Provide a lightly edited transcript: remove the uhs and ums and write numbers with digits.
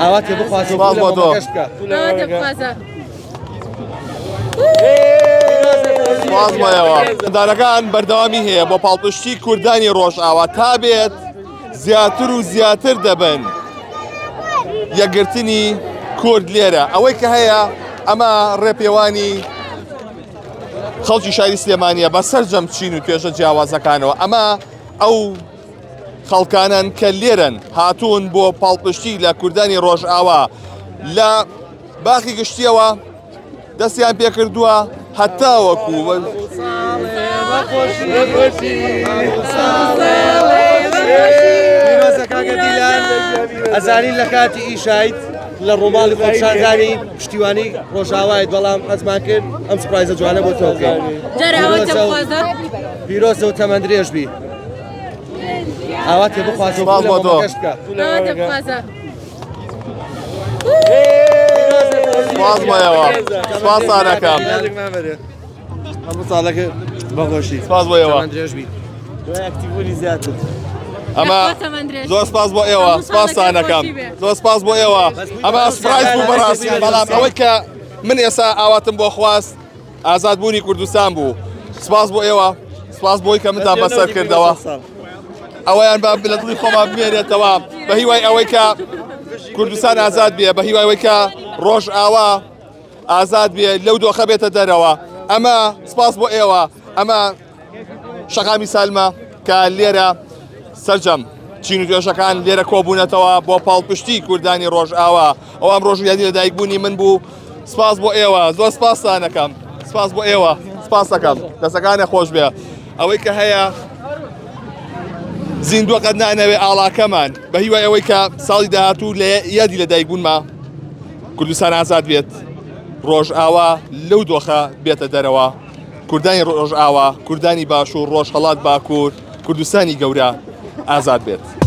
ئاواتێ بخوازە سپاس بۆ تۆ. ئاواتێ بخوازە. سپاس بۆ ئێوە. دارەکان بەردەوامی هەیە بۆ پاڵپشتی کوردانی ڕۆژئاوا تا بێت زیاتر و زیاتر دەبن یەکگرتنی کورد لێرە ئەوەی کە هەیە ئەمە ڕێپێوانی خەڵکی شاری سلێمانیە بە سەرجەم چین و توێژە جیاوازەکانەوە ئەمە ئەو خەڵکانەن کە لێرەن هاتوون بۆ پاڵپشتی لە کوردانی ڕۆژئاوا لە باخی گشتیەوە دەستیان پێکردووە هەتاوەکو ئەزانین لە کاتی ئیشایت لە ڕووماڵی خۆپیشاندانی پشتیوانی ڕۆژاوایت بەڵام حەزمان کرد ئەم سپرایزە جوانە بۆ تۆ بکەین. پیرۆزە و تەمەن درێژ بی. ئاواتێ بخوازە و سپاس بۆ تۆ. سپاس بۆ ئێوە سپاستان ئەکەم هەموو ساڵەکە بەخۆشی سپاس بۆ ئێوە درێژ بی ئەکتیڤبوونی زیاتر ئەمە زۆر سپاس بۆ ئێوە سپاستان ئەکەم زۆر سپاس بۆ ئێوە ئەمە سپرایز بوو بەڕاستی بەڵام ئەوەی کە من ئێستا ئاواتم بۆ خواست ئازادبوونی کوردستان بوو سپاس بۆ ئێوە سپاس بۆی کە منتان بەسەر کردەوە ئەوەیان بە لە دڵی خۆمان بمێنێتەوە بە هیوای ئەوەی کە کوردستان ئازاد بێ بە هیوای ئەوەی کە ڕۆژ ئاوا ئازاد بێ لەو دۆخە بێتە دەرەوە ئەمە سپاس بۆ ئێوە ئەمە شەقامی سالمە کە لێرە سەرجەم چین و توێژەکان لێرە کۆبوونەتەوە بۆ پاڵپشتی کوردانی ڕۆژئاوا ئەو ئەم ڕۆژ یادی لەدایکبوونی من بوو سپاس بۆ ئێوە زۆر سپاستانەکەم سپاس بۆ ئێوە سپاس دەکەم دەسەکانە خۆش بێ ئەوەی کە هەیە زیندووە قەت نانەوێ ئاڵاکەمان بە هیوای ئەوەی کە ساڵی داهاتوو لە یادی لەدایکبوونما کوردستان ئازاد بێت ڕۆژئاوا لەو دۆخە بێتە دەرەوە کوردانی ڕۆژئاوا، کوردانی باشوور، ڕۆژهەڵات، باکوور، کوردستانی گەورە ئازاد بێت.